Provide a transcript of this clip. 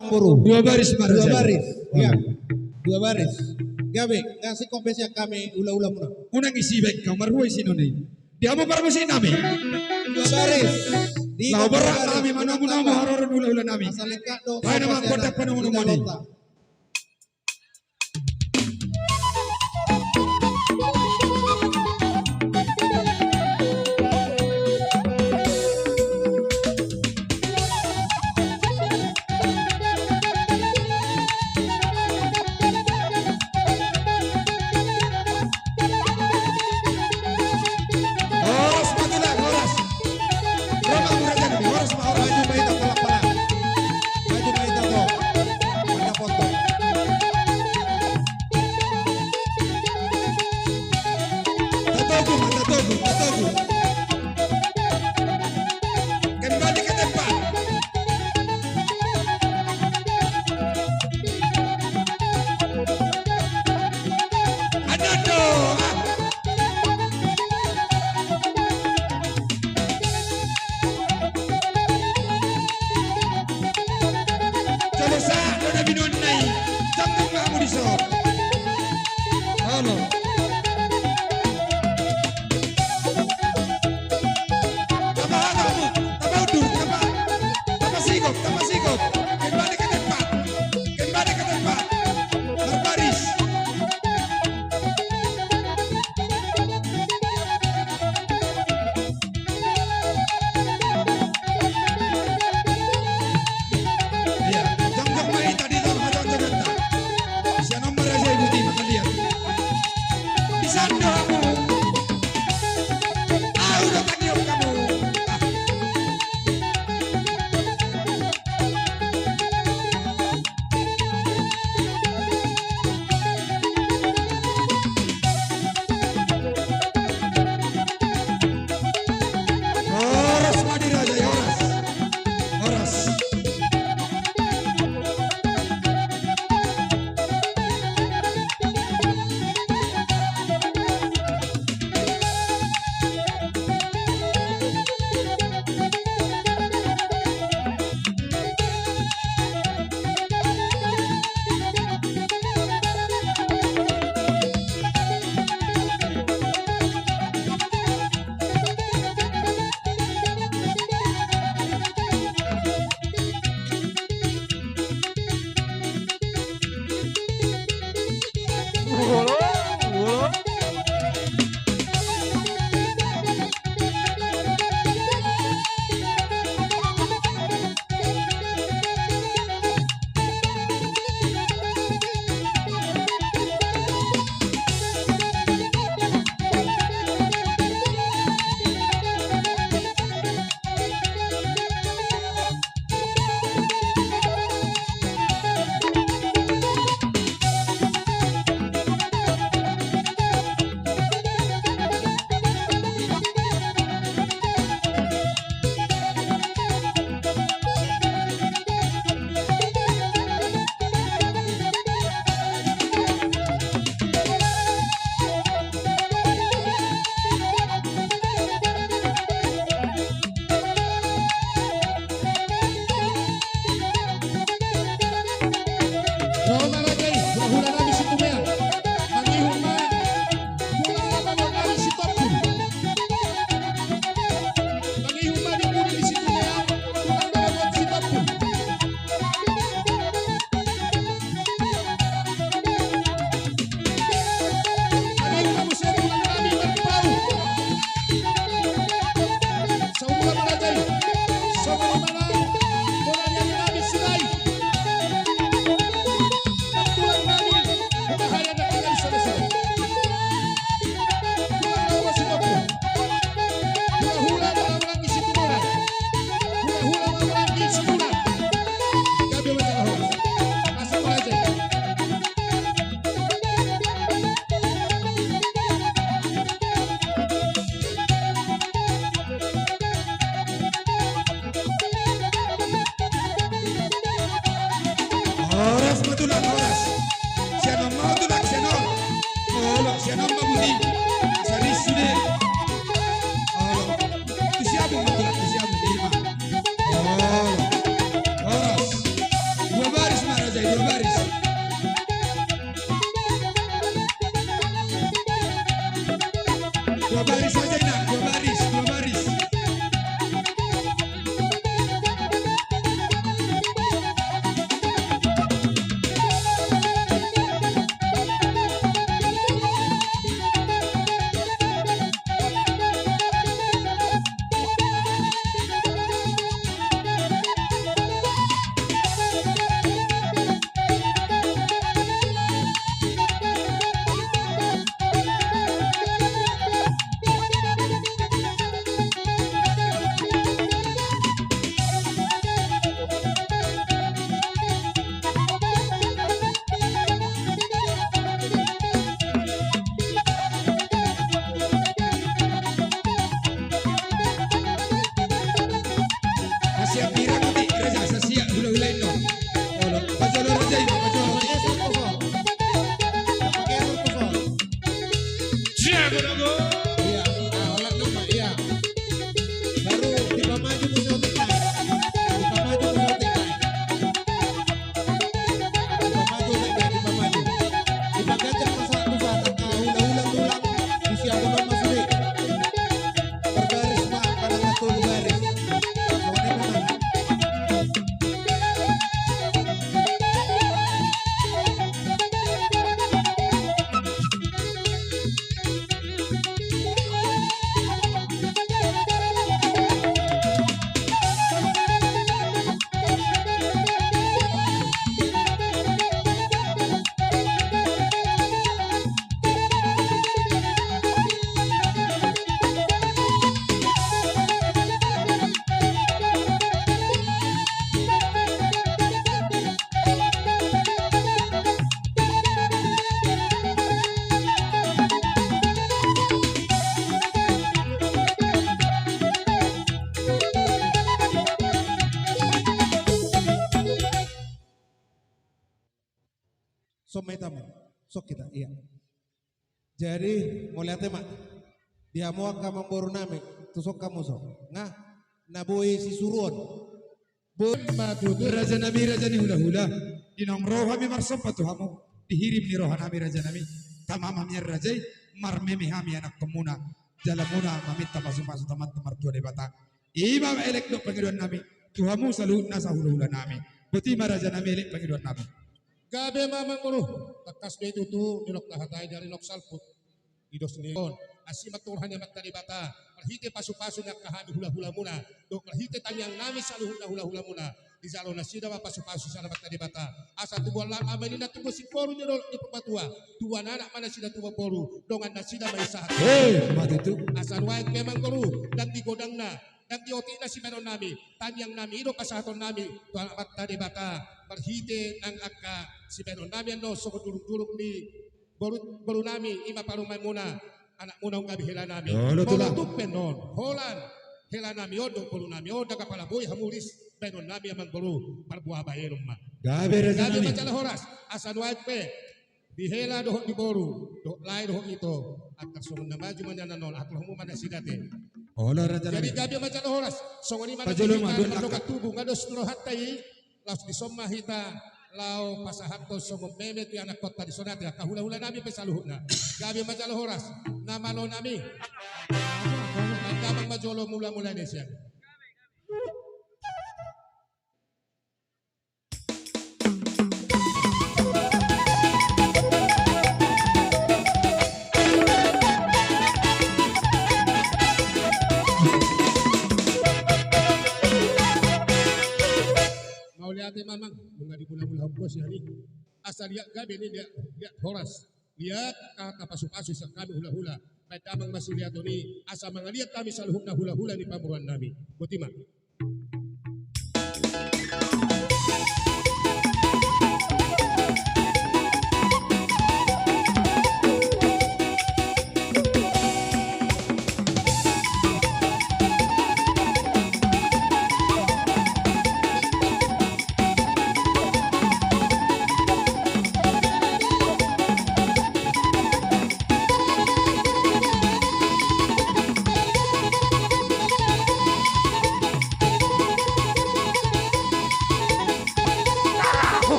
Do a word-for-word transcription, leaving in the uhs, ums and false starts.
Boru. Dua baris, dua baris. Iya. Dua baris. Gabe, nunga singkop be sian hami hula-hula muna. Unang isi baen hami marhua isi nami. Di hamu parmusik nami. Dua baris. Laho borhat hami manomu-nomu haroro ni hula-hula nami. Baen ma gondang panomu-nomu i. Horas ma tulang, horas. Ro ma mura jani, horas ma, horas. Maju ma hita, tolak pala. Maju ma hita, tolak. Mana foto? Tatogu ma, tatogu, tatogu. Kembali ke tempat. Anando, ah. Jolo sa do na binonna i. Jongjong ma hamu dison. Halo. Tamba hatahon, tamba udur, tamba, tamba sigop, tamba sigop. Kembali ke tempat. Kembali ke tempat. Marbaris. Iya, jongjong ma hita di tengah, jongjong hita. Sian on ma raja i, buti ma halian. Son ma hita ma. Son hita, ia. Jadi, mauliate ma. Di hamu angka amangboru nami, tuson hamu so. Nga, na boi sisuruon. Boi ma tutu. Raja nami, raja ni hulahula. Di naung ro hami marsomba tu hamu. Dihirim ni roha nami raja nami. Tama ma hami raja i, marmeme hami anakkonmuna. Jala muna maminta pasupasu tu Amanta Martua Debata. I ma elek dohot pangidoan nami. Tu hamu saluhutna sahulahula nami. Boti ma raja nami elek pangidoan nami. Gabe ma amangboru, tangkas do i tutu, nidok na hata i dari nok salput. Di dos ni on, asi ma tu roha ni Amanta Debata, marhite pasupasu ni angka hami hulahulamuna, dohot marhite tangiang nami saluhutna hulahulamuna, dijalo nasida ma pasupasu sian Amanta Debata. Asa tubuan lan ama nina tubuan siboru ni dolok ni Purbatua, tubuan anak ma nasida tubuan boru, dongan nasida ma i sahat. Hei, mate tu. Asa nuaeng pe amangboru, ndang di godangna, ndang di otikna sibaenon nami, tangiang nami, i do pasahaton nami, tu Amanta Debata, marhite nang angka sibaenon nami annon songon durungdurung ni boru, boru nami, i ma parumaenmuna, anakmuna on gabe hela nami. Olo, tulang. Molo tung pe annon, holan, hela nami on dohot boru nami on, ndang apala boi hamu ris, baenon nami amangboru, parboa baenon ma. Gabe raja nami. Gabe ma jala horas, asa nuaeng pe, di hela dohot di boru, dohot lae dohot ito, antar songon na maju ma nian annon, atur hamu ma nasida te. Olo raja nami. Jadi gabe ma jala horas, songon i ma na pajolo ma, di hita, dongan tubu, nga dos tu rohanta i, laos dison ma hita, laho pasahathon songon meme tu ianakkonta dison ate, angka hulahula nami pe saluhutna. Gabe ma jala horas, na malo nami. Mardamang ma jolo mulamula ni sian. Mauliate ma amang, nunga dimulamulahon ho sian i. Asa liat gabe ni, liat, liat horas. Liat angka pasupasu sian hami hulahula. Baen damang ma siliaton i, asa mangaliat hami saluhutna hulahula ni pamoruon nami. Boti ma.